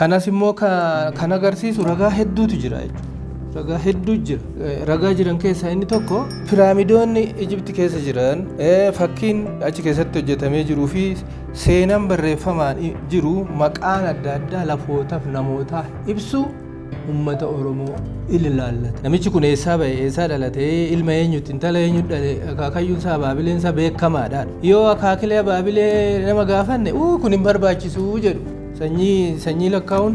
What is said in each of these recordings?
Kanas immoo kan agarsiisu ragaa hedduutu jira jechuudha. Ragaa hedduu jira. Ragaa jiran keessaa inni tokko piraamidoonni Ijipti keessa jiran, fakkiin achi keessatti hojjetamee jiruu fi seenaan barreeffamaan jiru maqaan adda addaa lafootaaf namootaa ibsu uummata Oromoo ilaallata. Namichi kun eessaa ba'e, eessaa dhalate, ilma eenyutti, intala eenyutti dhale, akaakayyuun isaa abaabileen isaa beekamaadha. Yoo akaakilee abaabilee nama gaafanne kun hin barbaachisu jedhu. Sanyii lakkaa'uun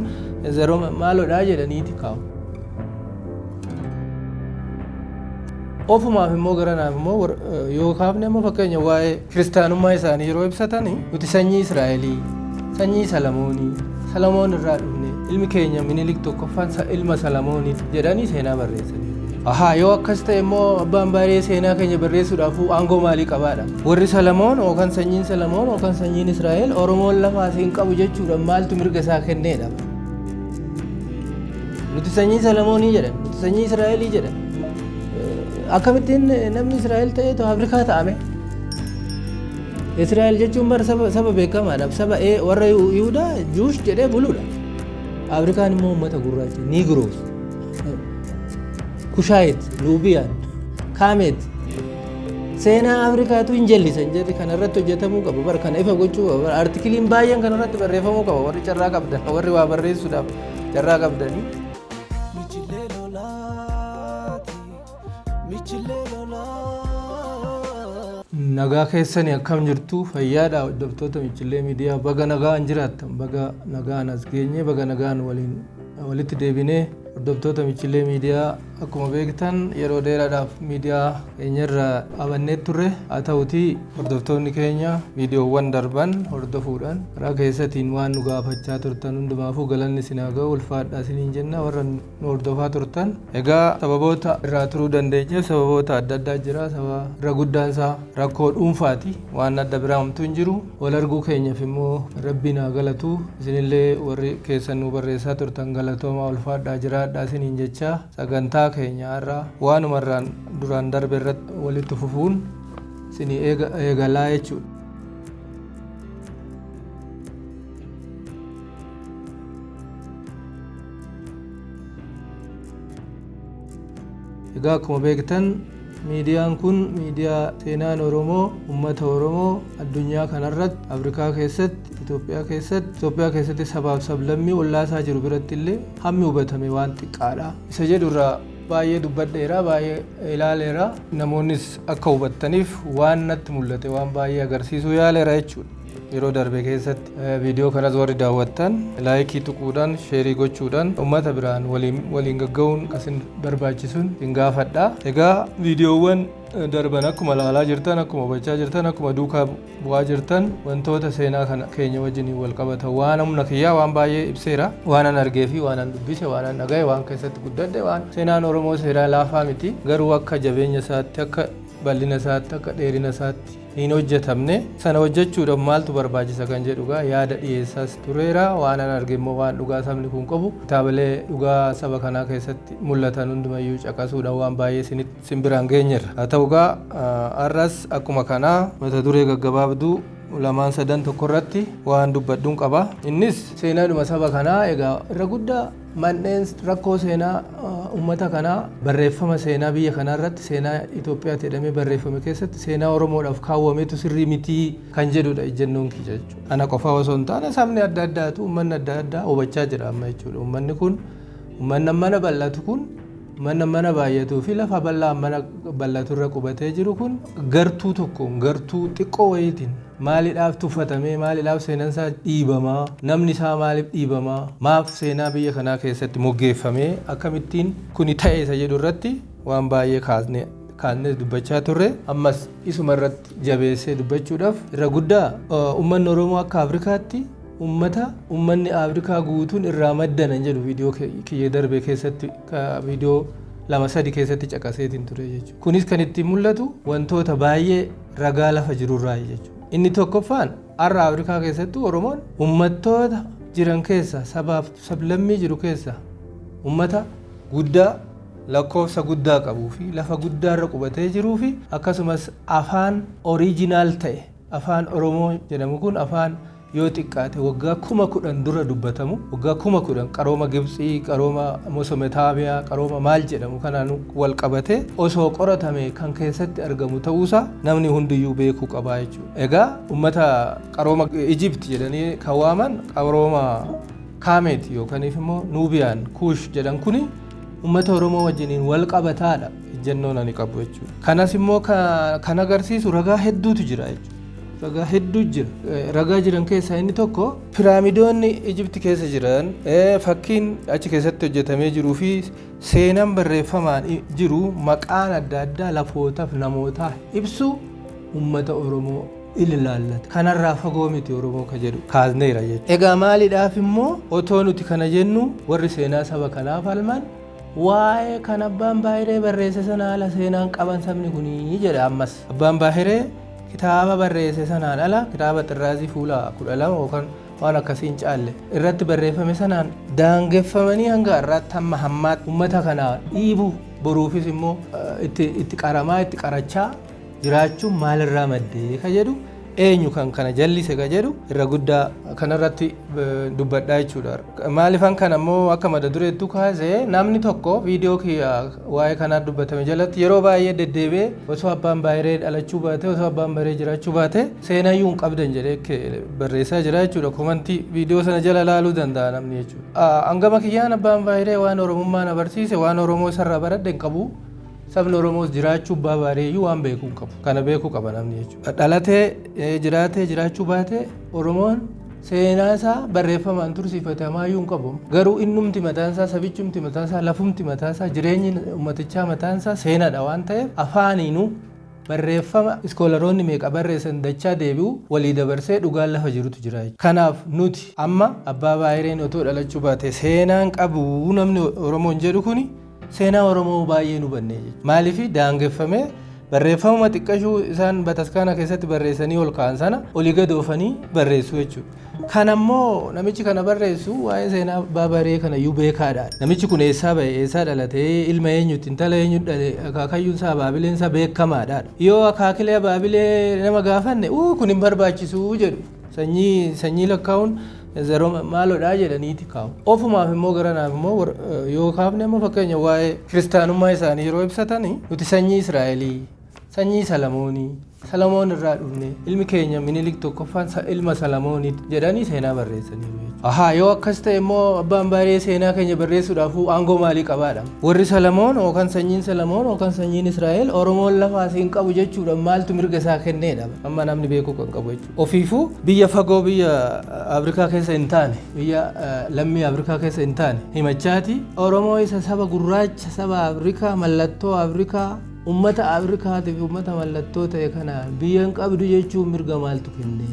zeroo maaloodhaa jedhaniiti kaa'u. Ofumaaf immoo garanaaf immoo yoo kaafne immoo fakkeenya waa'ee kiristaanummaa isaanii yeroo ibsatani nuti sanyii Israa'elii, sanyii Salamoonii, Salamoon irraa dhufne, ilmi keenya Minilik tokkoffaan ilma Salamooniiti jedhanii seenaa barreessanii. Ahaa, yoo akkas ta'e immoo abbaan baay'ee seenaa keenya barreessuudhaaf aangoo maalii qabaadha? Warri Salamoon yookaan sanyiin Salamoon yookaan sanyiin Israa'el Oromoon lafaa siin qabu jechuudha maaltu mirga isaa kenneedha? Nuti sanyii Salamoonii jedhan, nuti sanyii Israa'elii jedhan. Akkamittiin namni Israa'el ta'eetu Afrikaa ta'ame? Israa'el jechuun bara saba beekamaadha. Saba warra Yihudaa Juush jedhee buluudha. Afrikaan immoo uummata gurraacha, Niigiroos, Kushaayit, Nuubiyaan, Kaameet. Seenaa Afrikaatu hin jallisan jedhi kanarratti hojjetamuu qaba. Bara kana ifa gochuu qaba. Artikiliin baay'een kanarratti barreeffamuu qaba. Warri carraa qabdan, warri waa barreessuudhaaf carraa qabdanii. Nagaa keessanii akkam jirtu? Fayyaadha hordoftoota Michillee Miidiyaa. Baga nagaan jiraattan, baga nagaan as geenye, baga nagaan walitti deebinee. Hordoftoota Michillee Miidiyaa, akkuma beektan yeroo dheeraadhaaf miidiyaa keenyarra dhaabannee turre. Haa ta'utii hordoftoonni keenya viidiyoowwan darban hordofuudhaan karaa keessatiin waan nu gaafachaa turtan hundumaafuu galanni isin haa ga'u, ulfaadhaa isiniin jenna warra nu hordofaa turtan. Egaa sababoota irraa turuu dandeenyeef sababoota adda addaa jira. Sababa irra guddaan isaa rakkoo dhuunfaati. Waan adda biraa homtuu hin jiru. Wal arguu keenyaaf immoo Rabbiin haa galatu. Isinillee warri keessan nu barreessaa turtan galatoomaa, ulfaadhaa, jiraadhaa isiniin jechaa sagantaa keenya har'a waanuma irraan duraan darbe irratti walitti fufuun isinii eegalaa jechuudha. Egaa akkuma beektan miidiyaan kun miidiyaa seenaan Oromoo, uummata Oromoo addunyaa kanarratti, Afrikaa keessatti, Itoophiyaa keessatti sabaaf sablammii ollaasaa jiru biratti illee hammi hubatame waan xiqqaadha. Isa jedhu irraa baay'ee dubbadheera, baay'ee ilaaleera. Namoonnis akka hubattaniif waan natti mul'ate waan baay'ee agarsiisuu yaaleera jechuudha. Yeroo darbe keessatti viidiyoo kanas warri daawwattan laayikii tuquudhaan, sheerii gochuudhaan uummata biraan waliin gagga'uun akkasin barbaachisuun hin gaafadha. Egaa viidiyoowwan darban akkuma ilaalaa jirtan, akkuma hubachaa jirtan, akkuma duukaa bu'aa jirtan wantoota seenaa kana keenya wajjin wal qabatan waan humna kiyyaa waan baay'ee ibseera. Waan an argee fi waan an dubbise, waan an dhagaye, waan keessatti guddadhe, waan seenaan Oromoo seenaa laafaa miti. Garuu akka jabeenya isaatti, akka bal'ina isaatti, akka dheerina isaatti hin hojjetamne. Sana hojjechuudhaaf maaltu barbaachisa kan jedhu gaa yaada dhiyeessaas tureera. Waan an arge immoo waan dhugaa sabni kun qabu kitaabilee dhugaa saba kanaa keessatti mul'atan hundumayyuu caqasuudhaan waan baay'ee isin biraan geenyerra. Haa ta'u gaa har'as akkuma kanaa mata duree gaggabaabduu lamaan sadan tokko irratti waan dubbadhuun qaba. Innis seenaadhuma saba kanaa. Egaa irra guddaa manneen rakkoo seenaa uummata kanaa barreeffama seenaa biyya kanaa irratti seenaa Itoophiyaatti jedhamee barreeffame keessatti seenaa Oromoodhaaf kaawwametu sirrii mitii kan jedhudha ejjennoon kiyya jechuudha. Ana qofaa osoo hin taane sabni adda addaatu uummanni adda addaa hubachaa jira amma jechuudha. Uummanni kun uummanni mana bal'atu kun uummanni mana baay'atuu fi lafa bal'aa mana bal'atu irra qubatee jiru kun gartuu tokkoon gartuu xiqqoo wayiitiin maaliidhaaf tuffatamee, maaliidhaaf seenaan isaa dhiibamaa, namni isaa maaliif dhiibamaa, maaf seenaa biyya kanaa keessatti moggeeffamee, akkamittiin kuni ta'e isa jedhu irratti waan baay'ee kaasnee dubbachaa turre. Ammas isuma irratti jabeessee dubbachuudhaaf irra guddaa uummanni Oromoo akka Afrikaatti uummata uummanni Afrikaa guutuun irraa maddanan jedhu viidiyoo kiyya darbe keessatti viidiyoo 2-3 keessatti caqaseetiin ture jechuudha. Kunis kan ittiin mul'atu wantoota baay'ee ragaa lafa jirurraa jechuudha. Inni tokkoffaan har'a Afrikaa keessattuu Oromoon uummattoota jiran keessa sabaaf sablammii jiru keessa uummata guddaa lakkoofsa guddaa qabuu fi lafa guddaarra qubatee jiruu fi akkasumas afaan oriijinaal ta'e afaan Oromoo jedhamu kun afaan yoo xiqqaate waggaa 10,000 dura dubbatamu, waggaa 10,000 qarooma Gibxii, qarooma Mesopotaamiyaa, qarooma maal jedhamu kanaan wal qabate osoo qoratame kan keessatti argamu ta'uusaa namni hundiyyuu beekuu qabaa jechuudha. Egaa uummata qarooma Ijipt jedhanii kan waaman qarooma Kaameet yookaan immoo Nuubiyaan Kuush jedhan kuni uummata Oromoo wajjiniin wal qabataadha ejjennoon ani qabu jechuudha. Kanas immoo kan agarsiisu ragaa hedduutu jira jechuudha. Ragaa hedduu jira. Ragaa jiran keessaa inni tokko piraamidoonni Ijipti keessa jiran, fakkiin achi keessatti hojjetamee jiruu fi seenaan barreeffamaan jiru maqaan adda addaa lafootaaf namootaa ibsu uummata Oromoo ilaallata. Kanarraa fagoo miti Oromoo ka jedhu kaasneera jechuudha. Egaa maaliidhaaf immoo otoo nuti kana jennu warri seenaa saba kanaa falman waa'ee kan abbaan baahiree barreesse sana ala seenaan qaban sabni kunii jedha ammas. Abbaan baahiree kitaaba barreesse sanaan ala kitaaba xirraazii fuula 12 yookaan waan akkasii hin caalle irratti barreeffame sanaan daangeffamanii hanga har'aatti hamma hammaatti uummata kana dhiibu boruufis immoo itti qaramaa itti qarachaa jiraachuun maalirraa maddee ka jedhu eenyu kan kana jallise ka jedhu irra guddaa kanarratti dubbadhaa jechuudha. Maalifan kan ammoo akka mata dureettu kaasee namni tokko viidiyoo kiyya waa'ee kanaa dubbatame jalatti yeroo baay'ee deddeebi'ee osoo abbaan baay'ee dhalachuu baate, osoo abbaan baay'ee jiraachuu baate seenayyuu hin qabdan jedhee barreessaa jira jechuudha. Komantii viidiyoo sana jala laaluu danda'a namni jechuudha. Hangama kiyyaan abbaan baay'ee waan Oromummaa na barsiise, waan Oromoo isarraa baradhe hin qabu. Sabni Oromoos jiraachuu abbaa baareeyyuu waan beekuu hin qabu. Kana beekuu qaba namni jechuudha. Dhalatee jiraatee jiraachuu baate Oromoon seenaa isaa barreeffamaan tursiifate hamaayyuu hin qabu. Garuu innumti mataan isaa, sabichumti mataan isaa, lafumti mataan isaa, jireenyi uummatichaa mataan isaa seenaadha waan ta'eef afaaniinuu barreeffama iskoolaroonni meeqa barreessan dachaa deebi'u walii dabarsee dhugaan lafa jirutu jira jechuudha. Kanaaf nuti amma abbaa baay'een otoo dhalachuu baate seenaan qabu namni Oromoon jedhu kuni seenaa Oromoo baay'ee nu banne jechuudha. Maaliif daangeffamee barreeffamuma xiqqashuu isaan bataskaana keessatti barreessanii ol ka'an sana olii gad oofanii barreessu jechuudha. Kan ammoo namichi kana barreessu waa'ee seenaa abbaa baree kana iyyuu beekaadha. Namichi kun eessaa ba'e, eessaa dhalate, ilma eenyutti, intala eenyutti dhale, akaakayyuun isaa abaabileen isaa beekamaadha. Yoo akaakilee abaabilee nama gaafanne kun hin barbaachisu jedhu. Sanyii lakkaa'uun zeroo maaloodhaa jedhaniiti kaa'u. Ofumaaf immoo gara naaf immoo yoo kaafne immoo fakkeenya waa'ee kiristaanummaa isaanii yeroo ibsatanii nuti sanyii Israa'elii, sanyii Salamoonii, Salamoon irraa dhufne, ilmi keenya Minilik tokkoffaan ilma Salamoonii jedhanii seenaa barreessaniiru jechuudha. Ahaa, yoo akkas ta'e immoo abbaan baay'ee seenaa keenya barreessuudhaaf aangoo maalii qabaadha? Warri Salamoon yookaan sanyiin Salamoon yookaan sanyiin Israa'el Oromoon lafaa siin qabu jechuudha maaltu mirga isaa kenneedha? Amma namni beekuu kan qabu jechuudha. Ofiifuu biyya fagoo biyya Afrikaa keessa hin taane, biyya lammii Afrikaa keessa hin taane himachaati Oromoo isa saba gurraacha, saba Afrikaa, mallattoo Afrikaa, uummata Afrikaatiif uummata mallattoo ta'e kana biyya hin qabdu jechuun mirga maaltu kenne?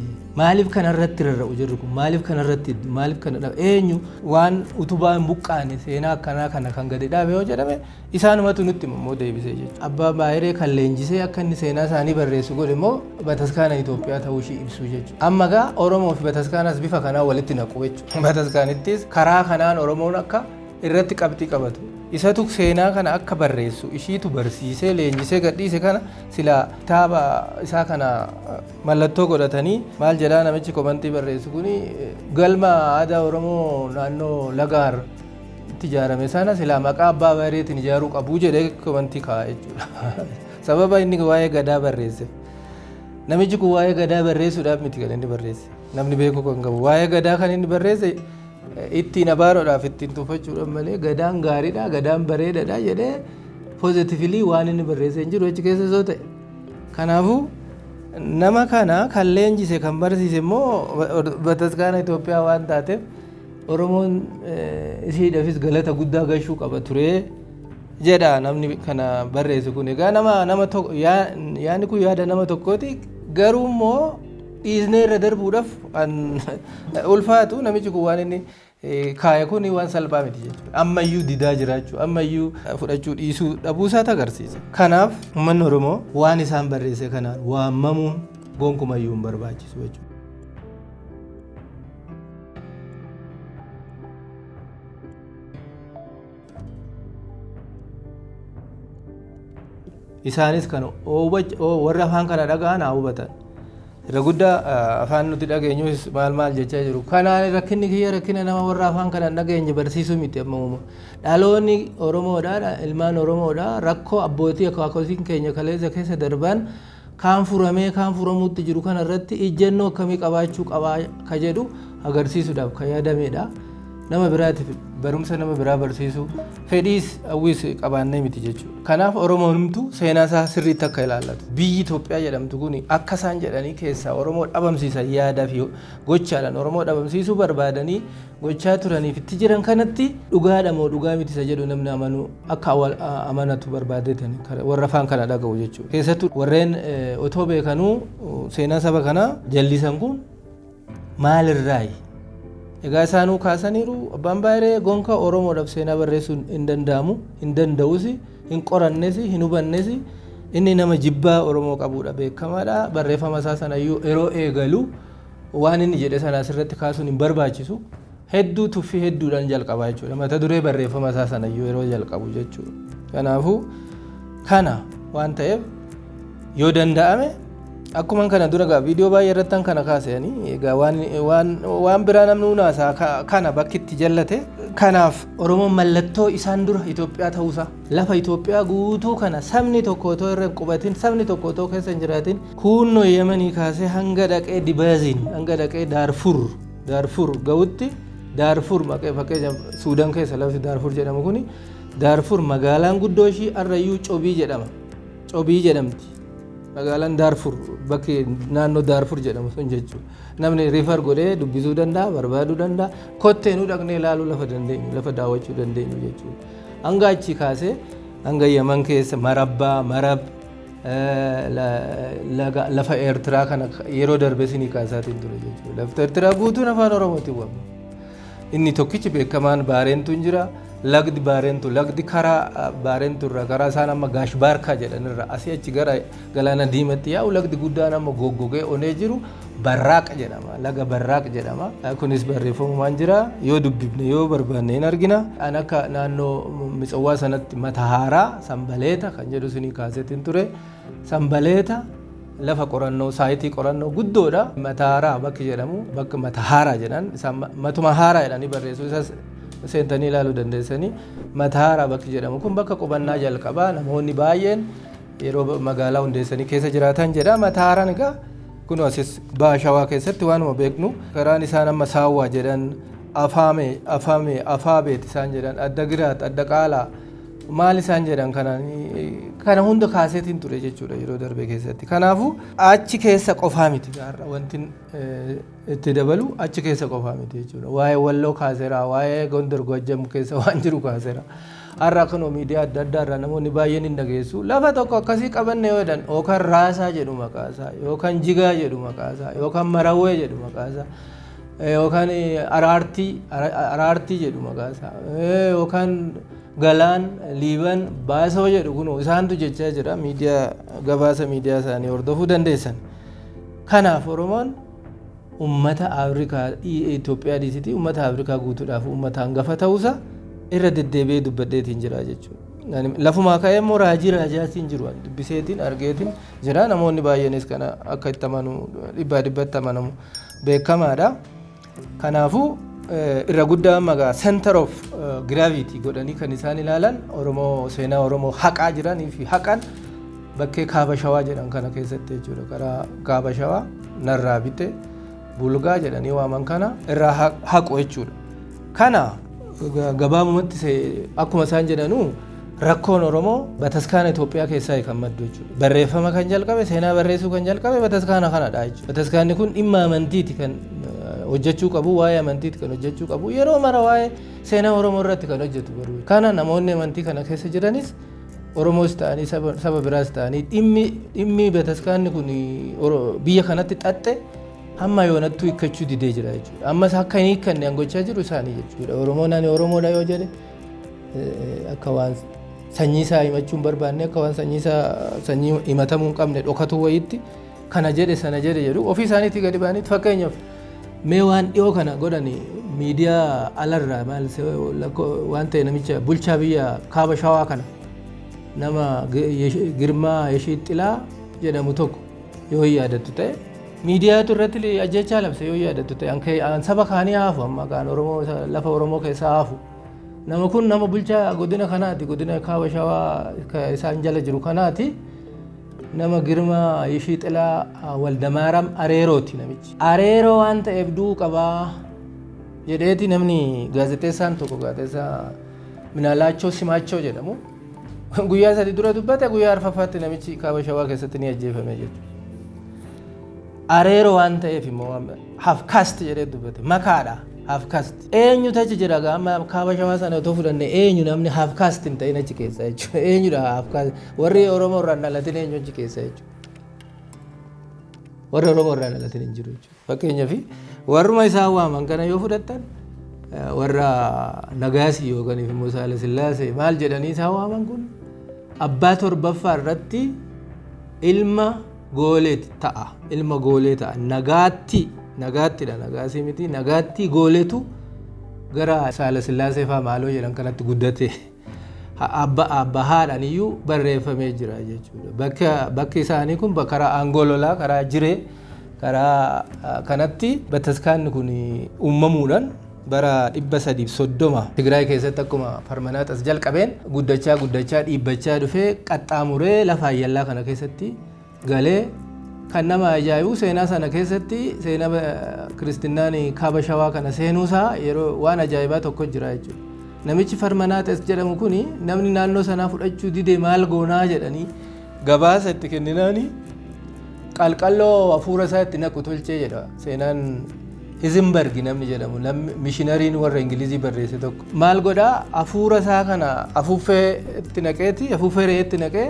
Maaliif kanarratti rarra'u jirru kun? Maaliif kanarratti, maaliif kana dhabe? Eenyu waan utubaa hin buqqaane seenaa akkanaa kana kan gadi dhaabe yoo jedhame isaanumatu nutti immoo deebisee jechuudha. Abbaa baay'ee kan leenjisee akka inni seenaa isaanii barreessu godhe immoo bataskaana Itoophiyaa ta'uu ishii ibsu jechuudha. Amma gaa Oromoo fi bataskaanas bifa kanaan walitti naqu jechuudha. Bataskaanittis karaa kanaan Oromoon akka irratti qabxii qabatu. Isatu seenaa kana akka barreessu ishiitu barsiisee leenjisee gadhiise kana sila kitaaba isaa kana mallattoo godhatanii maal jedhaa namichi komantii barreessu kuni galma aadaa Oromoo naannoo Lagaar itti ijaarame sana sila maqaa abbaa bareetiin ijaaruu qabu jedhee komantii kaa'a jechuudha. Sababa inni waa'ee gadaa barreesse. Namichi kun waa'ee gadaa barreessuudhaaf miti kan inni barreesse. Namni beekuu kan qabu waa'ee gadaa kan inni barreesse ittiin abaaroodhaaf ittiin tuffachuudhaaf malee gadaan gaariidha, gadaan bareedaadha jedhee pozitiivlii waan inni barreesse hin jiru achi keessa soo ta'e. Kanaafuu nama kana kan leenjise kan barsiise immoo bataskaana Itoophiyaa waan taateef Oromoon isiidhaafis galata guddaa gashuu qaba ture jedha namni kana barreesse kun. Egaa nama tokko yaadni kun yaada nama tokkooti, garuu immoo dhiisnee irra darbuudhaaf ulfaatu namichi kun waan inni kaaya kun waan salphaa miti jechuudha. Ammayyuu didaa jiraachuu, ammayyuu fudhachuu dhiisuu dhabuu isaatu agarsiisa. Kanaaf uummanni Oromoo waan isaan barreesse kanaan waamamuun gonkumayyuu hin barbaachisu jechuudha. Isaanis kan warri afaan kana dhaga'an haa hubatan. Irra guddaa afaan nuti dhageenyus maal maal jechaa jiru. Kanaan rakkinni kiyya rakkina nama warra afaan kana hin dhageenye barsiisuu miti amma uuma. Dhaloonni Oromoodha, ilmaan Oromoodha, rakkoo abbootii akaakotiin keenya kaleessa keessa darban kaan furamee kaan furamuutti jiru kana irratti ijjennoo akkamii qabaachuu qabaa ka jedhu agarsiisuudhaaf kan yaadamedha. Nama biraatiif barumsa nama biraa barsiisuu fedhiis hawwiis qabaannee miti jechuudha. Kanaaf Oromoon hunduu seenaa isaa sirriitti akka ilaallatu. Biyyi Itoophiyaa jedhamtu kun akka isaan jedhanii keessaa Oromoo dhabamsiisan yaadaa fi gochaadhaan Oromoo dhabamsiisuu barbaadanii gochaa turaniif itti jiran kanatti dhugaadha moo dhugaa miti isa jedhu namni amanuu akka amanatu barbaadeetani warra afaan kana dhaga'u jechuudha. Keessattuu warreen otoo beekanuu seenaa saba kanaa jallisan kun maalirraayi? Egaa isaanuu kaasaniiru abbaan baay'ee gonka Oromoodhaaf seenaa barreessuun hin danda'amu, hin danda'us, hin qorannes, hin hubannes. Inni nama jibbaa Oromoo qabudha beekamaadha. Barreeffama isaa sanayyuu yeroo eegalu waan inni jedhe sana asirratti kaasuun hin barbaachisu. Hedduu tuffii hedduudhaan jalqaba jechuudha. Mata duree barreeffama isaa sanayyuu yeroo jalqabu jechuudha. Kanaafuu kana waan ta'eef yoo danda'ame akkuma kana dura gaa viidiyoo baay'ee irratti kana kaasanii egaa waan biraa namni hunaasaa kana bakki itti jallate. Kanaaf Oromoon mallattoo isaan dura Itoophiyaa ta'uusaa lafa Itoophiyaa guutuu kana sabni tokko otoo irra hin qubatin, sabni tokko otoo keessa hin jiraatin, kunnoo Yemanii kaasee hanga dhaqee Dibaaziin hanga dhaqee Daarfur ga'utti. Daarfur maqee fakkeenyaaf Suudaan keessa lafti Daarfur jedhamu kuni, Daarfur magaalaan guddoo ishii arrayyuu Cobii jedhama, Cobii jedhamti. Magaalaan Daarfur bakki naannoo Daarfur jedhamu sun jechuudha. Namni refer godhee dubbisuu danda'a, barbaaduu danda'a. Kotteenuu dhaqnee ilaaluu lafa dandeenyu, lafa daawwachuu dandeenyu jechuudha. Hanga achi kaasee hanga Yaman keessa Marabbaa, Marab, lafa Eertiraa kana yeroo darbe isinii kaasaatiin ture jechuudha. Lafti Eertiraa guutuun afaan Oromootiin waamama. Inni tokkichi beekamaan Baareentuun jira. Lagdi Baareentu, lagdi karaa Baareentu irraa karaa isaan amma Gaash Baarkaa jedhanirra asii achi gara galaana Diimatti yaa'u, lagdi guddaan amma goggogee onee jiru Barraaq jedhama. Laga Barraaq jedhama. Kunis barreeffamumaan jira. Yoo dubbifne, yoo barbaanne hin argina. An akka naannoo Mitsawwaa sanatti Matahaaraa Sambaleeta kan jedhu isinii kaaseetiin ture. Sambaleeta lafa qorannoo, saayitii qorannoo guddoodha. Matahaaraa bakki jedhamu, bakka Matahaaraa jedhan isaan matuma haaraa jedhanii barreessu, isas seentanii ilaaluu dandeessanii. Matahaaraa bakki jedhamu kun bakka qubannaa jalqabaa namoonni baay'een yeroo magaalaa hundeessanii keessa jiraatan jedha. Matahaaraan egaa kun asis Baha Shawaa keessatti waanuma beeknu, karaan isaan amma Saawwaa jedhan, Afaame, Afame, Afaabeet isaan jedhan, Adda Giraat, Adda Qaalaa maal isaan jedhan kana hunda kaaseetiin ture jechuudha yeroo darbe keessatti. Kanaafuu achi keessa qofaa miti gaarra wanti itti dabalu, achi keessa qofaa miti jechuudha. Waa'ee Walloo kaaseera, waa'ee Gondar Gojjam keessa waan jiru kaaseera. Har'a kanoo miidiyaa adda addaa irraa namoonni baay'een hin dhageessu. Lafa tokko akkasii qabanne yoo jedhan yookaan Raasaa jedhu maqaasaa, yookaan Jigaa jedhu maqaasaa, yookaan Marawwee jedhu maqaasaa, yookaan Araartii jedhu maqaasaa, yookaan Galaan, Liiban, Baasoo jedhu kun isaantu jechaa jira. Miidiyaa gabaasa miidiyaa isaanii hordofuu dandeessan. Kanaaf Oromoon ummata Afrikaa, Itoophiyaa dhiisiti, ummata Afrikaa guutuudhaaf ummata hangafa ta'uusaa irra deddeebi'ee dubbadheetiin jira jechuudha. Lafumaa ka'ee immoo raajii raajaatiin jiru, dubbiseetiin argeetiin jira. Namoonni baay'eenis kana akka itti amanu, dhibbaa dhibbatti amanamu beekamaadha. Kanaafuu irra guddaa maqaa center of gravity godhanii kan isaan ilaalan Oromoo seenaa Oromoo haqaa jiranii fi haqan bakkee Kaaba Shawaa jedhan kana keessatti jechuudha. Karaa Kaaba Shawaa Narraa Bite Bulgaa jedhanii waaman kana irraa haqu jechuudha. Kana gabaabumatti akkuma isaan jedhanuu rakkoon Oromoo bataskaana Itoophiyaa keessaa kan maddu jechuudha. Barreeffama kan jalqabe, seenaa barreessuu kan jalqabe bataskaana kanadha jechuudha. Bataskaanni kun dhimma amantiiti kan hojjechuu qabu, waa'ee amantiiti kan hojjechuu qabu, yeroo mara waa'ee seenaa Oromoo irratti kan hojjetu garuu. Kana namoonni amantii kana keessa jiranis Oromoos ta'anii saba biraas ta'anii dhimmi bataskaanni kun biyya kanatti xaxxe hamma yoonattuu hiikkachuu didee jira jechuudha. Ammas akka hin hiikkanne an gochaa jiru isaanii jechuudha. Oromoon ani Oromoodha yoo jedhe akka waan sanyii isaa himachuu hin barbaanne, akka waan sanyii isaa sanyii himatamuu hin qabne dhokatu wayiitti kana jedhe sana jedhe jedhu ofii isaaniitii gadi ba'anitti. Fakkeenyaaf mee waan dhiyoo kana godhani miidiyaa alarraa maal waan ta'e, namicha bulchaa biyya Kaaba Shawaa kana nama Girmaa Yeshiixilaa jedhamu tokko yoo hin yaadattu ta'e Miidiyaatu irratti ajjechaa labse yoo yaadattu ta'e, an saba kaanii haafu, amma kaan Oromoo lafa Oromoo keessaa haafu. Nama kun nama bulchaa godina kanaati, godina Kaaba Shawaa isaan jala jiru kanaati. Nama Girma Yishii Xilaa Waldamaaram Areerooti namichi. Areeroo waan ta'eef du'uu qabaa jedheeti namni gaazexeessaan tokko, gaazexeessaa Minaalaachoo Simaachoo jedhamu, guyyaa 3 dura dubbate, guyyaa arfaffaatti namichi Kaaba Shawaa keessatti ni ajjeefame jechuudha. Areeroo waan ta'eef immoo half caste jedhee dubbate, makaadha half caste. Eenyutu achi jira? Amma Kaaba Shawaa sana otoo fudhanne, eenyu namni half caste hin ta'in achi keessa jechuudha? Eenyudha half caste? Warri Oromoo irraa hin dhalatin eenyu achi keessa jechuudha? Warri Oromoo irraa hin dhalatin hin jiru jechuudha. Fakkeenyaaf, warruma isaan waaman kana yoo fudhattan, warra Nagaasii yookaan immoo Saala Sillaasee maal jedhanii isaan waaman kun abbaa torbaffaa irratti ilma Goolee ta'a. Ilma Goolee ta'a. Nagaatti, Nagaattidha, Nagaasii miti, Nagaatti Gooleetu gara Saala Sillaasee fa'aa maaloo jedhan kanatti guddate. Abba haadhaan iyyuu barreeffamee jira jechuudha. Bakki isaanii kun karaa Angololaa, karaa Jiree, karaa kanatti bataskaanni kun uumamuudhaan bara 330 Tigraay keessatti akkuma Farmanaaxas jalqabeen guddachaa guddachaa dhiibbachaa dhufee qaxxaamuree lafa Ayyallaa kana keessatti galee. Kan nama ajaa'ibu, seenaa sana keessatti, seenaa kiristinnaan Kaaba Shawaa kana seenuusaa yeroo waan ajaa'ibaa tokko jira jechuudha. Namichi Farmanaaxes jedhamu kuni namni naannoo sanaa fudhachuu didee, maal goonaa jedhanii gabaasa itti kenninaani, qalqalloo hafuura isaa itti naqu tolchee jedha seenaan Hizinberg namni jedhamu, namni mishinariin warra Ingilizii barreesse tokko. Maal godhaa? Hafuura isaa kana afuuffee itti naqeeti, afuuffee re'eetti naqee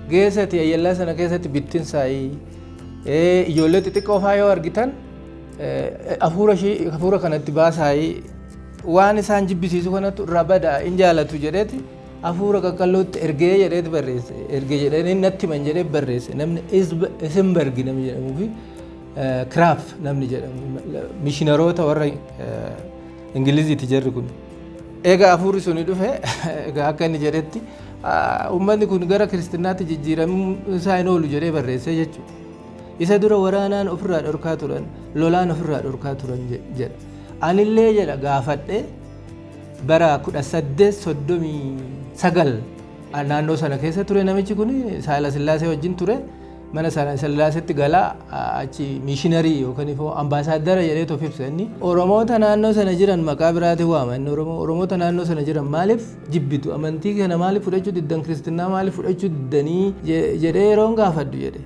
geessati Ayyallaa sana keessatti bittinsaayii, ijoollee xixiqqoo faa yoo argitan hafuura kanatti baasaayii, waan isaan jibbisiisu kanatu irraa badaa in jaalatu jedheeti hafuura qaqqallootti ergee jedheeti barreesse. Ergee jedhee natti himan jedhee barreesse namni Isinberg namni jedhamuu fi Kiraaf namni jedhamu, mishinaroota warra Ingiliziiti jarri kun. Egaa hafuurri suni dhufe, egaa akka inni jedhetti uummanni kun gara kiristinaatti jijjiiramuu isaa hin oolu jedhee barreesse jechuudha. Isa dura waraanaan ofirraa dhorkaa turan, lolaan ofirraa dhorkaa turan jedha. Anillee jedha gaafadhe, bara 1839 naannoo sana keessa ture namichi kun, Saala Sillaasee wajjin ture. Mana Saala Sillaaseetti galaa achi mishiinarii yookaan immoo ambaasaaddara jedhee of ibsa inni. Oromoota naannoo sana jiran maqaa biraatiin waama inni. Oromoota naannoo sana jiran maaliif jibbitu? Amantii kana maaliif fudhachuu diddan? Kiristinnaa maaliif fudhachuu diddanii jedhee yeroon gaafadhu jedhe.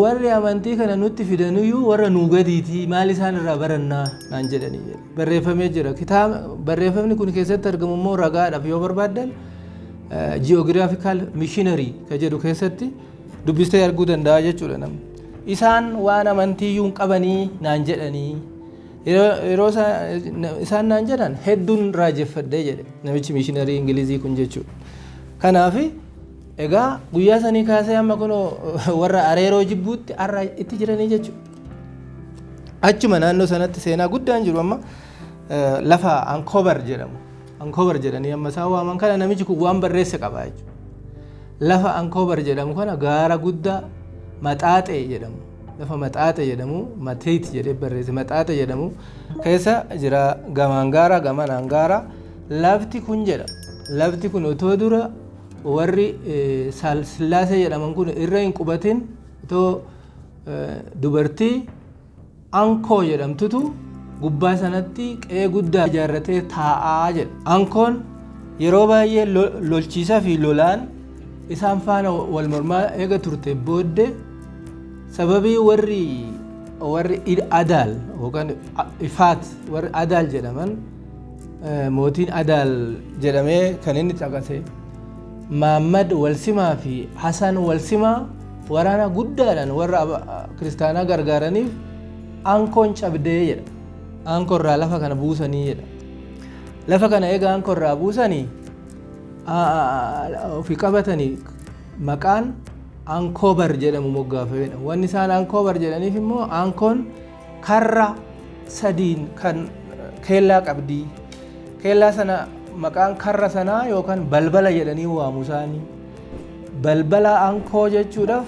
Warri amantii kana nutti fidaniyyuu warra nuu gadiitii, maal isaan irraa barannaa naan jedhanii jedhe. Barreeffamee jira. Kitaaba barreeffamni kun keessatti argamu immoo ragaadhaaf yoo barbaaddan, Geographical Missionary ka jedhu keessatti dubbistee arguu danda'a jechuudha namni. Isaan waan amantii iyyuu hin qabanii naan jedhanii, yeroo isaan naan jedhan hedduun raajeffadhee jedhe namichi mishiinarii Ingilizii kun jechuudha. Kanaaf egaa guyyaa sanii kaasee amma kun warra Areeroo jibbuutti har'a itti jiranii jechuudha. Achuma naannoo sanatti seenaa guddaan jiru amma lafa Ankobar jedhamu. Ankobar jedhanii amma isaan waaman kana namichi kun waan barreesse qaba jechuudha. Lafa Ankobar jedhamu kana gaara guddaa Maxaaxee jedhamu. Lafa Maxaaxee jedhamu, Mateet jedhee barreesse, Maxaaxee jedhamu keessa jira, gamaan gaara gamanaan gaara. Lafti kun jedha. Lafti kun otoo dura warri Sillaasee jedhaman kun irra hin qubatin, otoo dubartii Ankoo jedhamtutu gubbaa sanatti qe'ee guddaa ijaarratee taa'aa jedha. Ankoon yeroo baay'ee lolchiisaa fi lolaan isaan faana wal mormaa eega turte booddee, sababii warri Adaal yookaan Ifaat, warri Adaal jedhaman, mootiin Adaal jedhamee kan inni caqase Maammad Walsimaa fi Hasan Walsimaa waraana guddaadhaan warra kiristaanaa gargaaraniif Ankoon cabdee jedha. Aankoo irraa lafa kana buusanii jedha. Lafa kana eega aankoo irraa buusanii ofii qabatanii maqaan Ankoobar jedhamu moggaafamedha. Wanni isaan Ankoobar jedhaniif immoo aankoon karra sadiin kan keellaa qabdi. Keellaa sana maqaan karra sanaa yookaan balbala jedhanii waamu isaanii. Balbala Ankoo jechuudhaaf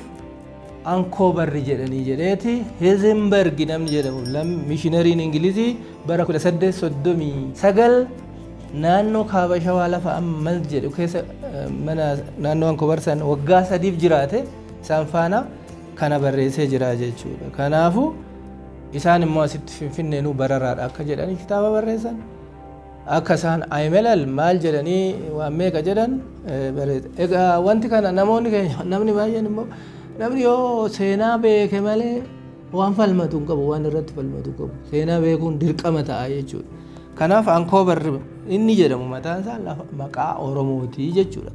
Ankoobarri jedhanii jedheeti Heezenberg namni jedhamu mishinariin Ingilizii bara 1839 naannoo kaaba Shawaa lafa amma jedhu keessa mana naannoo Ankoobar san waggaa 3 jiraate isaan faana kana barreessee jira jechuudha. Kanaafuu isaan immoo asitti Finfinneenuu bararaadha akka jedhanii kitaaba barreessan. Akka isaan Ayimelal maal jedhanii waan meeqa jedhan barreessa. Egaa wanti kana namoonni keenya namni baay'een immoo namni yoo seenaa beeke malee waan falmatu hin qabu, waan irratti falmatu hin qabu. Seenaa beekuun dirqama ta'a jechuudha. Kanaaf Ankoobarri inni jedhamu mataan isaa lafa maqaa Oromooti jechuudha.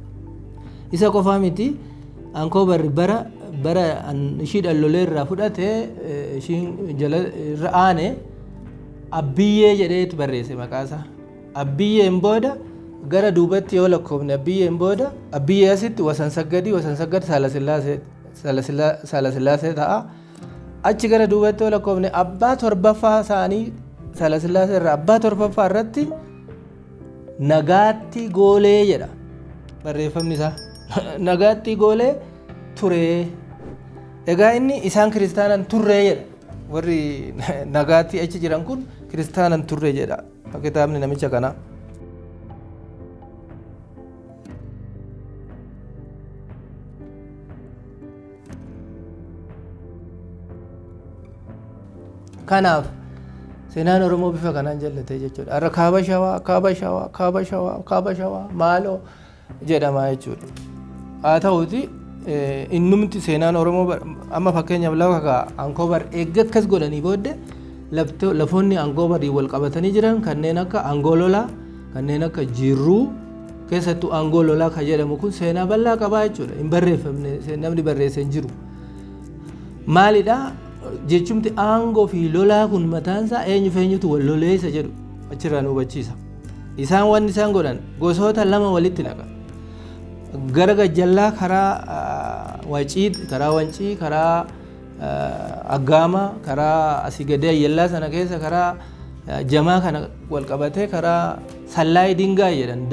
Isa qofaa miti, Ankoobarri bara ishii dhallolee irraa fudhate, ishiin jala irra aane Abbiyyee jedheetu barreesse maqaa isaa. Abbiyyeen booda gara duubatti yoo lakkoofne, Abbiyyeen booda Abbiyyee asitti Wasan Saggadii, Wasan Saggad Saalasillaasee ta'a. Achi gara duubatti yoo lakkoofne, abbaa torbaffaa isaanii Saalasillaasee irraa abbaa torbaffaa irratti Nagaatti Goolee jedha barreeffamni isaa. Nagaatti Goolee turee. Egaa inni isaan kiristaanan turree jedha. Warri Nagaatti achi jiran kun kiristaanan turre jedha kitaabni namicha kanaa. Kanaaf seenaan Oromoo bifa kanaan jallatee jechuudha. Har'a kaaba Shawaa, kaaba Shawaa, kaaba Shawaa, kaaba Shawaa maaloo jedhama jechuudha. Haa ta'uti innumti seenaan Oromoo amma fakkeenyaaf lafa kaa Ankoobar eegga akkas godhanii booddee lafoonni Ankoobarii wal qabatanii jiran kanneen akka Angoololaa, kanneen akka Jirruu, keessattuu Angoololaa kan jedhamu kun seenaa bal'aa qabaa jechuudha. Hin barreeffamne, namni barreesse hin jiru. Maalidhaa jechumti aangoo fi lolaa kun mataansaa eenyuuf eenyutu wal lolee isa jedhu achirraa nu hubachiisa. Isaan wanni isaan godhan gosoota lama walitti naqa. Gara gajjallaa karaa Wacii, karaa Wancii, karaa Aggaama, karaa asii gadee Ayyallaa sana keessa karaa Jamaa kana wal qabatee karaa Sallaayii Dingaay jedhan,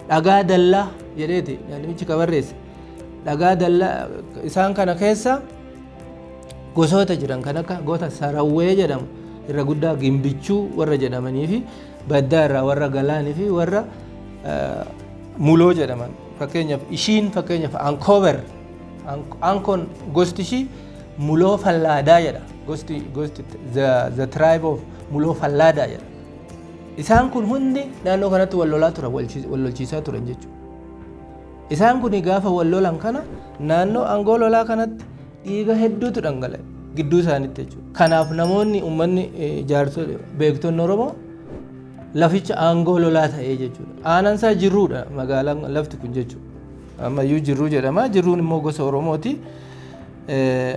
dhagaa dallaa jedheeti namichi ka barreesse. Dhagaa dallaa isaan kana keessa gosoota jiran kan akka gosa Sarawwee jedhamu irra guddaa Gimbichuu warra jedhamanii fi baddaa irraa warra Galaanii fi warra Muloo jedhaman. Fakkeenyaaf ishiin, fakkeenyaaf Ankoober, Ankoon gosti ishii Muloo Fallaadaa jedha. Gosti the tribe of Muloo Fallaadaa jedha. Isaan kun hundi naannoo kanatti wal lolaa turan, wal lolchiisaa turan jechuudha. Isaan kun gaafa wal lolan kana naannoo aangoo lolaa kanatti dhiiga hedduutu dhangala'e gidduu isaaniitti jechuudha. Kanaaf namoonni uummanni jaarsota beektonni Oromoo laficha aangoo lolaa ta'ee jechuudha. Aanaan isaa Jirruudha magaalaan lafti kun jechuudha. Ammayyuu Jirruu jedhama. Jirruun immoo gosa Oromooti.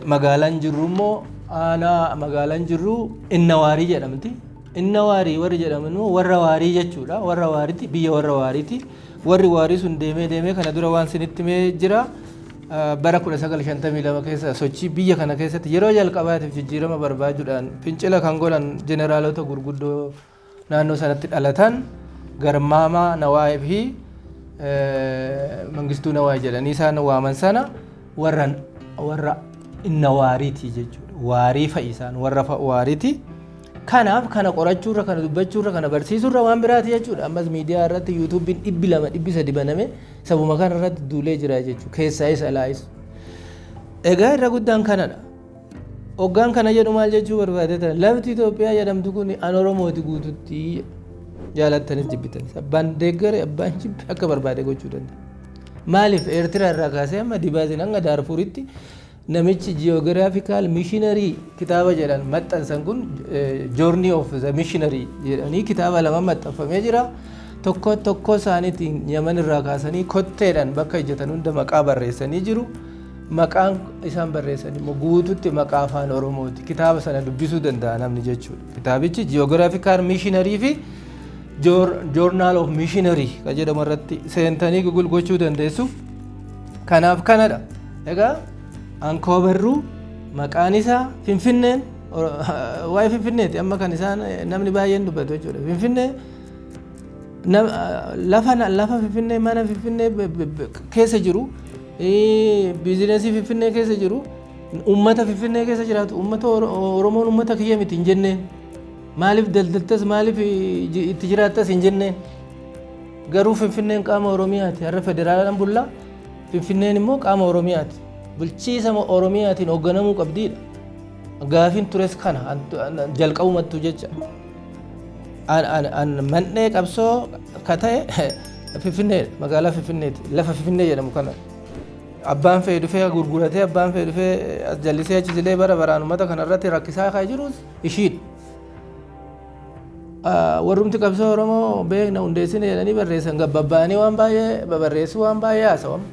Magaalaan Jirruu immoo aanaa magaalaan Jirruu Innawaarii jedhamti. Innawaarii warri jedhaman immoo warra Waarii jechuudha. Warra Waariiti, biyya warra Waariiti. Warri Waarii sun deemee deemee kana dura waan sinitti himee jira. Bara 1952 keessa sochii biyya kana keessatti yeroo jalqabaatiif jijjiirama barbaaduudhaan fincila kan godhan jeneraalota gurguddoo naannoo sanatti dhalatan Garmaamaa Nawaayii fi Mangistuu Nawaayii jedhanii isaan waaman sana warra Innawaariiti jechuudha. Waarii fa'i isaan warra Waariiti. Kanaaf kana qorachuurra, kana dubbachuurra, kana barsiisuurra waan biraati jechuudha. Ammas miidiyaa irratti yuutuubiin 200, 300 baname sabuma kana irratti duulee jira jechuudha. Keessaayis alaayis. Egaa irra guddaan kanadha. Hoggaan kana jedhu maal jechuu barbaade tana? Lafti Itoophiyaa jedhamtu kun an Oromooti guututti, jaalattanis jibbitanis. Abbaan deeggare, abbaan jibbe akka barbaade gochuu danda'a. Maaliif Eertiraa irraa kaasee amma Dibaasin hanga Daarfuritti namichi Geographical Missionary kitaaba jedhan maxxansan kun, Journey of the Missionary jedhanii kitaaba lama maxxanfamee jira. Tokko tokko isaaniitiin Yaman irraa kaasanii kotteedhaan bakka ejjetan hunda maqaa barreessanii jiru. Maqaan isaan barreessan immoo guututti maqaa afaan Oromooti. Kitaaba sana dubbisuu danda'a namni jechuudha. Kitaabichi Geographical Missionary fi Journal of Missionary kan jedhamu irratti seentanii Google gochuu dandeessu. Kanaaf kanadha. Egaa Ankoobarruu maqaan isaa Finfinneen waa'ee Finfinneeti amma kan isaan namni baay'een dubbatu jechuudha. Finfinnee lafa Finfinnee, mana Finfinnee keessa jiru Biizinesii Finfinnee keessa jiru, uummata Finfinnee keessa jiraatu, uummata Oromoon uummata kiyya miti hin jenneen. Maaliif daldaltas, maaliif itti jiraattas hin jenneen. Garuu Finfinneen qaama Oromiyaati. Har'a federaalaan bullaa, Finfinneen immoo qaama Oromiyaati. Bulchiisa Oromiyaatiin hoogganamuu qabdiidha. Gaafiin tures kana jalqabumattu jecha. Mandhee qabsoo ka ta'e Finfinnee, magaalaa Finfinneeti. Lafa Finfinnee jedhamu kana. Abbaan fedhe dhufee gurguratee, abbaan fedhe dhufee as jallisee achi jilee bara baraan uummata kanarratti rakkisaa kan jirus ishiidha. Warrumti qabsoo Oromoo beekna hundeessine jedhanii barreessan gabbabba'anii waan baay'ee babarreessuu, waan baay'ee haasawamu.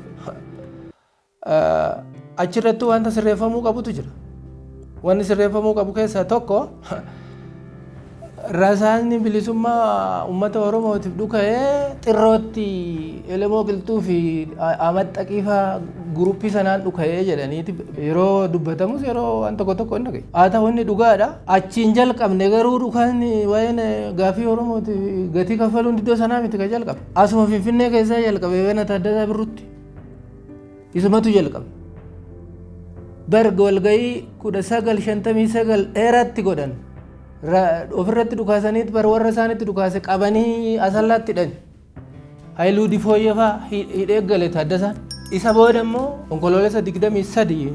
Achirratti wanta sirreeffamuu qabutu jira. Wanni sirreeffamuu qabu keessaa tokko, rasaasni bilisummaa uummata Oromootiif dhuka'ee xirrootti Elemoo Qilxuu fi Ahmad Xaqiifaa guruppii sanaan dhuka'ee jedhaniiti yeroo dubbatamus yeroo waan tokko tokko hin dhagaye. Haa ta'u, inni dhugaadha. Achiin jalqabne, garuu dhukaan waa'een gaafii Oromootiif gatii kaffaluun iddoo sanaa miti kan jalqabe. Asuma Finfinnee keessaa jalqabe, Weena Taaddasaa Birrutti. Isumatu jalqabe. Barga walgahii 1959 dheeraatti godhan. Ofirratti dhukaasaniit bar warra isaanitti dhukaase qabanii Asallaatti hidhan. Haayiluu Difooyyee fa'aa hidhee gale Taaddasaan. Isa booda immoo Onkoloolessa 23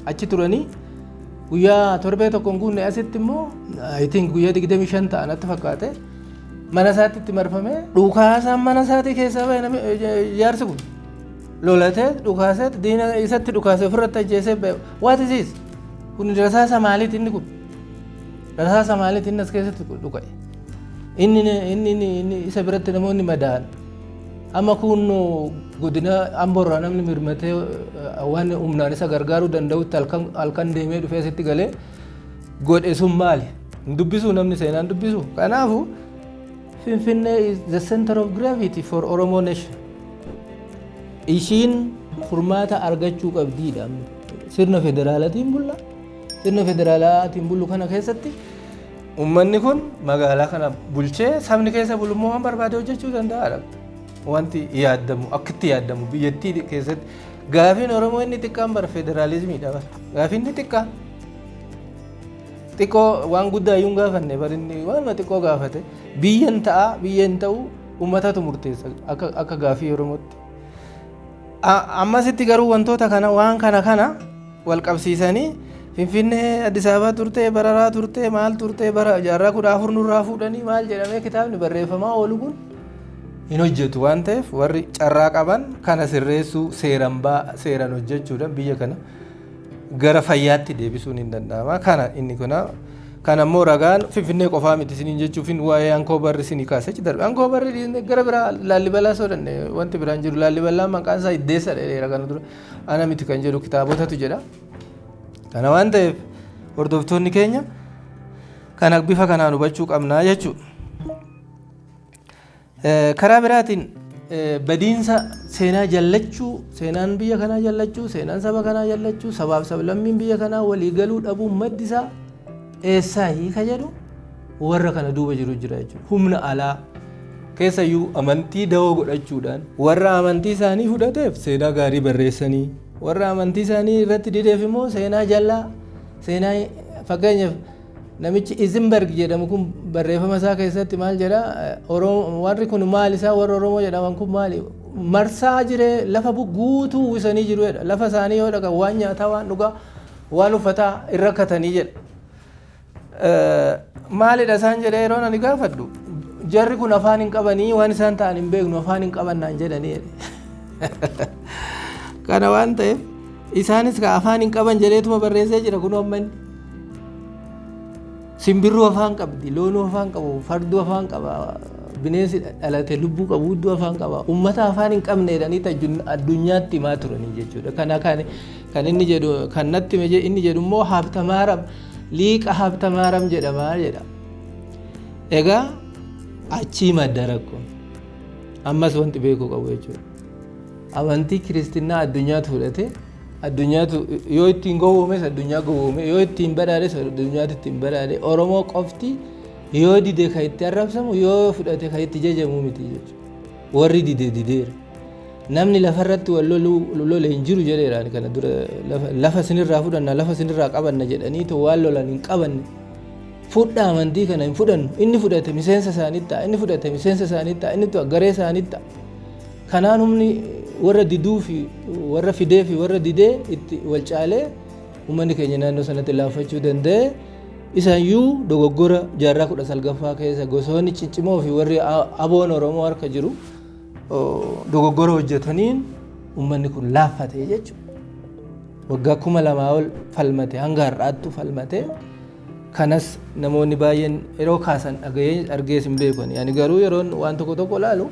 achi turanii guyyaa torbee tokko hin guunne asitti immoo, I think guyyaa 25 ta'a natti fakkaate, mana isaatti itti marfamee dhukaasaan mana isaatii keessaa bahe jaarsi kun. Lolatee dhukaasee diina isatti dhukaasee ofirratti ajjeesee bahe. What is this? Kun rasaasa maaliiti inni kun? Rasaasa maaliiti inni as keessatti dhuka'e? Inni isa biratti namoonni madaa'an. Amma kun godina Amboorraa namni mirmatee waan humnaan isa gargaaruu danda'utti halkan deemee dhufee asitti galee godhe sun maali? Hin dubbisu, namni seenaan dubbisu. Kanaafuu Finfinnee is the center of gravity for Oromo nation. Ishiin furmaata argachuu qabdiidha. Sirna federaalaatiin bulla. Sirna federaalaatiin bullu kana keessatti uummanni kun magaalaa kana bulchee sabni keessa bulu immoo waan barbaade hojjechuu danda'aadha. Wanti yaadamu akkitti yaadamu biyyattii keessatti gaafiin Oromoo inni xiqqaan bara federaalizimiidha bara. Gaafiin inni xiqqaan. Xiqqoo waan guddaa iyyuu hin gaafanne bar, inni waanuma xiqqoo gaafate. Biyyan ta'a, biyyan ta'u uummatatu murteessa akka gaafii Oromootti. Ammasitti garuu wantoota kana waan kana wal qabsiisanii Finfinnee Addis Ababaa turtee, bararaa turtee, maal turtee, bara jaarraa 14 nurraa fuudhanii maal jedhamee kitaabni barreeffamaa oolu kun hin hojjetu waan ta'eef, warri carraa qaban kana sirreessuu, seeran baa seeran hojjechuudhaan biyya kana gara fayyaatti deebisuun hin danda'ama. Kana inni kuna kan ammoo ragaan Finfinnee qofaa miti isiniin jechuufin waa'ee Ankoo Barri isinii kaasee achi darbe. Ankoo Barri dhiisnee gara biraa Laallibalaa sodanne, wanti biraan jiru Laallibalaan maqaan isaa Iddeessa dheera kana dura ana miti kan jedhu, kitaabotatu jedha. Kana waan ta'eef hordoftoonni keenya kana bifa kanaan hubachuu qabnaa jechuudha. Karaa biraatiin badiinsa seenaa jallachuu, seenaan biyya kanaa jallachuu, seenaan saba kanaa jallachuu, sabaaf sablammiin biyya kanaa walii galuu dhabuun maddi isaa eessaa hiika jedhu warra kana duuba jiru jira jechuudha. Humna alaa keessayyuu amantii dawoo godhachuudhaan warra amantii isaanii fudhateef seenaa gaarii barreessanii, warra amantii isaanii irratti dideef immoo seenaa jallaa, seenaa fakkeenyaaf namichi Izinberg jedhamu kun barreeffama isaa keessatti maal jedha? Warri kun maal isaa, warra Oromoo jedhaman kun maali, marsaa jiree lafa guutuu uwwisanii jiru jedha. Lafa isaanii yoo dhaqan waan nyaataa, waan dhugaa, waan uffataa hin rakkatanii jedha. Maalidha isaan jedhee yeroo ani gaafadhu, jarri kun afaan hin qabanii, waan isaan ta'an hin beeknu, afaan hin qaban naan jedhanii. Kana waan ta'eef isaanis ka afaan hin qaban jedheetuma barreessee jira. Kun amma inni simbirruu afaan qabdi, loonuu afaan qabu, farduu afaan qaba, bineensi dhalate lubbuu qabu hudduu afaan qaba, ummata afaan hin qabne jedhanii addunyaatti himaa turanii jechuudha. Kana kan inni jedhu, kan natti hime inni jedhu immoo Haabtamaaram, Liiqa Haabtamaaram jedhamaa jedha. Egaa achii madda rakkoon. Ammas wanti beekuu qabu jechuudha. Amantii Kiristinnaa addunyaatu fudhate, addunyaatu yoo ittiin gowwoomes addunyaa gowwoome, yoo ittiin badhaadhes addunyaatu ittiin badhaadhe. Oromoo qofti yoo dide kan itti arrabsamu, yoo fudhate kan itti jajamu miti jechuudha. Warri dide dideera. Namni lafarratti wal lole hin jiru jedheera kana dura. Lafa isinirraa fudhanna, lafa isinirraa qabanna jedhanii waan lolan hin qabanne. Fudhaa amantii kana hin fudhannu. Inni fudhate miseensa isaanii ta'a, inni fudhate miseensa isaanii ta'a, inni garee isaanii ta'a. Kanaan humni warra diduu fi warra fidee fi warra didee itti wal caalee uummanni keenya naannoo sanatti laaffachuu danda'e. Isaayyuu dogoggora jaarraa 19ffaa keessa gosoonni ciccimoo fi warri aboon Oromoo harka jiru dogoggora hojjetaniin uummanni kun laaffate jechuudha. Waggaa 2000 ol falmate, hanga har'aattu falmate. Kanas namoonni baay'een yeroo kaasan dhaga'ee argees hin beekan. Ani garuu yeroon waan tokko tokko ilaalu,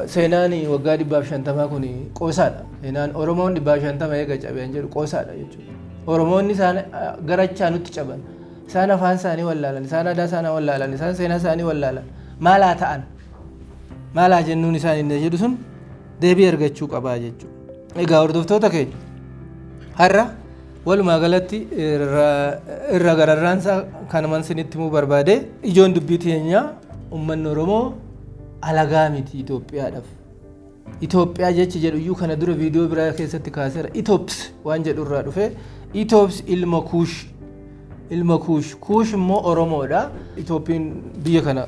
seenaan waggaa 150 kun qoosaadha. Seenaan Oromoon 150 eega cabeen jedhu qoosaadha jechuudha. Oromoonni isaan garachaa nutti caban. Isaan afaan isaanii wallaalan, isaan aadaa isaanii wallaalan, isaan seenaa isaanii wallaalan. Maalaa ta'an? Maalaa jennuun isaan inni jedhu sun deebii argachuu qabaa jechuudha. Egaa hordoftoota keenya, har'a walumaa galatti irra gararraansaa kanuman isinitti himuu barbaade. Ijoon dubbii teenyaa, uummanni Oromoo alagaa miti Itoophiyaadhaaf. Itoophiyaa jechi jedhu iyyuu kana dura viidiyoo biraa keessatti kaaseera. Itoops waan jedhu irraa dhufe. Itoops ilma Kuush. Ilma Kuush. Kuush immoo Oromoodha. Itoophiyaan biyya kana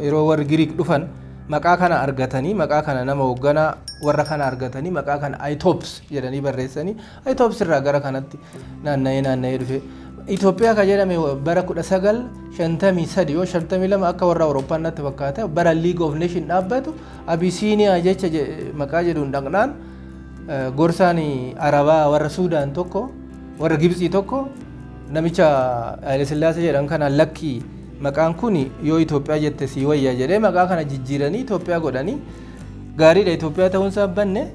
yeroo warri Giriik dhufan maqaa kana argatanii, maqaa kana nama hoogganaa warra kana argatanii, maqaa kana Itoops jedhanii barreessanii, Itoops irraa gara kanatti naanna'ee naanna'ee dhufe. Itoophiyaa kan jedhame bara 1953 yoo 52 akka warra Awurooppaan natti fakkaata, bara League of Nation dhaabbatu, Abisiiniyaa jecha maqaa jedhuun dhaqnaan, gorsaan Arabaa warra Suudaan tokko, warra Gibxii tokko, namicha Haile Sillaasee jedhan kanaan, "Lakkii, maqaan kun yoo Itoophiyaa jette sii wayya," jedhee maqaa kana jijjiiranii Itoophiyaa godhanii. Gaariidha, Itoophiyaa ta'uun isaa banne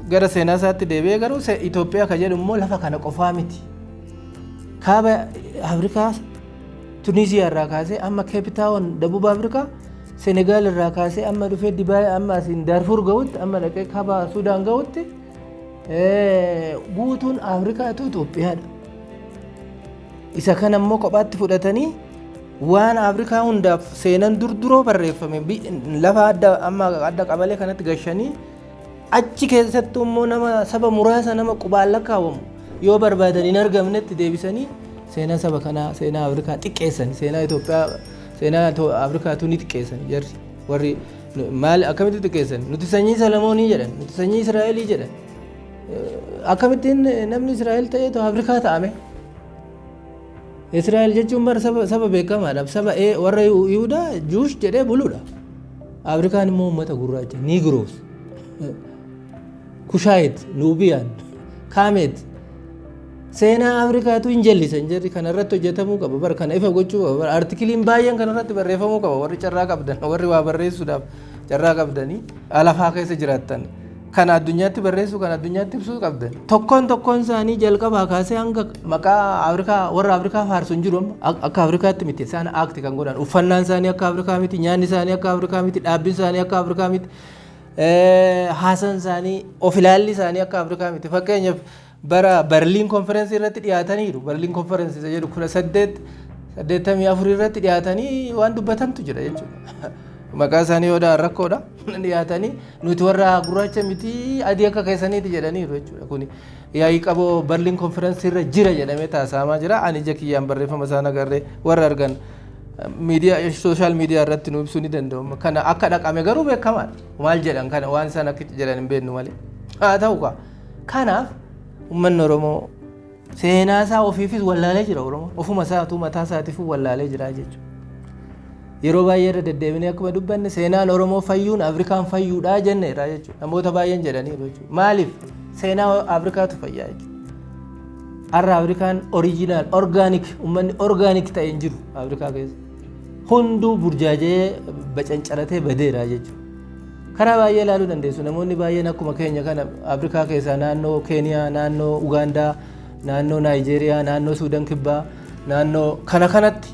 gara seenaa isaatti deebi'ee, garuu Itoophiyaa kan jedhu immoo lafa kana qofaa miti. Kaaba Afrikaa Tuniisiyaa irraa kaasee amma Cape Town, Dabuba Afrikaa, Senegaal irraa kaasee amma dhufee Dibaay, amma asiin Daarfur ga'utti, amma dhaqee kaaba Sudaan ga'utti, guutuun Afrikaatu Itoophiyaadha. Isa kana immoo kophaatti fudhatanii waan Afrikaa hundaaf seenan dur duroo barreeffame lafa adda amma adda qabalee kanatti gashanii, achi keessattuu immoo nama saba muraasa, nama qubaan lakkaawwamu yoo barbaadan hin argamnetti deebisanii seenaa saba kanaa, seenaa Afrikaa xiqqeessan. Seenaa Itoophiyaa, seenaa Afrikaatu ni xiqqeessan jarri. Warri maal akkamitti xiqqeessan? Nuti sanyii Salamoonii jedhan, nuti sanyii Israa'elii jedhan. Akkamittiin namni Israa'el ta'eetu Afrikaa ta'ame? Israa'el jechuun bara saba beekamaadha. Saba warra Yihudaa, Jewish jedhee buluudha. Afrikaan immoo uummata gurraacha, Negroes, Kushite, Nubian, Kaamet. Seenaa Afrikaatu hin jallisan jarri. Kana irratti hojjetamuu qaba. Bara kana ifa gochuu qaba. Bara artikiliin baay'een kana irratti barreeffamuu qaba. Warri carraa qabdan, warri waa barreessuudhaaf carraa qabdanii alafaa keessa jiraattan, kana addunyaatti barreessuu, kana addunyaatti ibsuu qabdan. Tokkoon tokkoon isaanii jalqabaa kaasee hanga maqaa Afrikaa warra Afrikaa faarsu hin jiru. Amma akka Afrikaatti miti isaan act kan godhan. Uffannaan isaanii akka Afrikaa miti, nyaanni isaanii akka Afrikaa miti, dhaabbiin isaanii akka Afrikaa miti, haasaan isaanii, of ilaalli isaanii akka Afrikaa miti. Fakkeenyaaf, bara Berliin konferensii irratti dhiyaataniiru. Berliin konferensii isa jedhu 1884 irratti dhiyaatanii waan dubbatantu jira jechuudha. Maqaa isaanii yoo dhaan rakkoodha. Dhiyaatanii, "Nuti warra gurraacha miti, adii akka keessaniiti," jedhaniiru jechuudha. Kuni yaa'ii qaboo Berliin konferensii irra jira jedhamee taasifamaa jira. Ani ija kiyyaan barreeffama isaan agarree, warra argan miidiyaa, social media irratti nu ibsuu ni danda'u. Kana akka dhaqame garuu beekamaadha. Maal jedhan kana, waan isaan akka jedhan hin beeknu malee. Haa ta'u kaa. Kanaaf uummanni Oromoo seenaa isaa ofiifis wallaalee jira. Oromoo ofuma isaatu mataa isaatiif wallaalee jira jechuudha. Yeroo baay'ee irra deddeebinee akkuma dubbanne, seenaan Oromoo fayyuun Afrikaan fayyuudhaa jenneera jechuudha. Namoota baay'een jedhaniiru jechuudha. Maaliif? Seenaa Afrikaatu fayyaa jechuudha. Har'a Afrikaan original organic, uummanni organic ta'e hin jiru Afrikaa keessa. Hunduu burjaajee bacancaratee badeera jechuudha. Karaa baay'ee ilaaluu dandeessu. Namoonni baay'een akkuma keenya kana Afrikaa keessaa naannoo Keeniyaa, naannoo Ugaandaa, naannoo Naayijeeriyaa, naannoo Suudaan Kibbaa, naannoo kana kanatti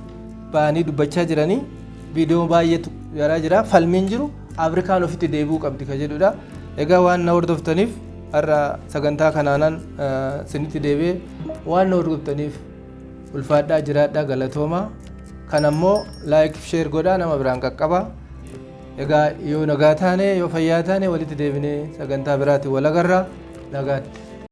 ba'anii dubbachaa jiranii, viidiyoo baay'eetu yaraa jira. Falmiin jiru Afrikaan ofitti deebi'uu qabdi ka jedhudha. Egaa waan na hordoftaniif, har'a sagantaa kanaanan sinitti deebi'ee, waan na hordoftaniif ulfaadhaa, jiraadhaa, galatoomaa. Kan ammoo like, share godhaa, nama biraan qaqqabaa. Egaa yoo nagaa taane, yoo fayyaa taane, walitti deebinee sagantaa biraatiin wal agarra. Nagaatti.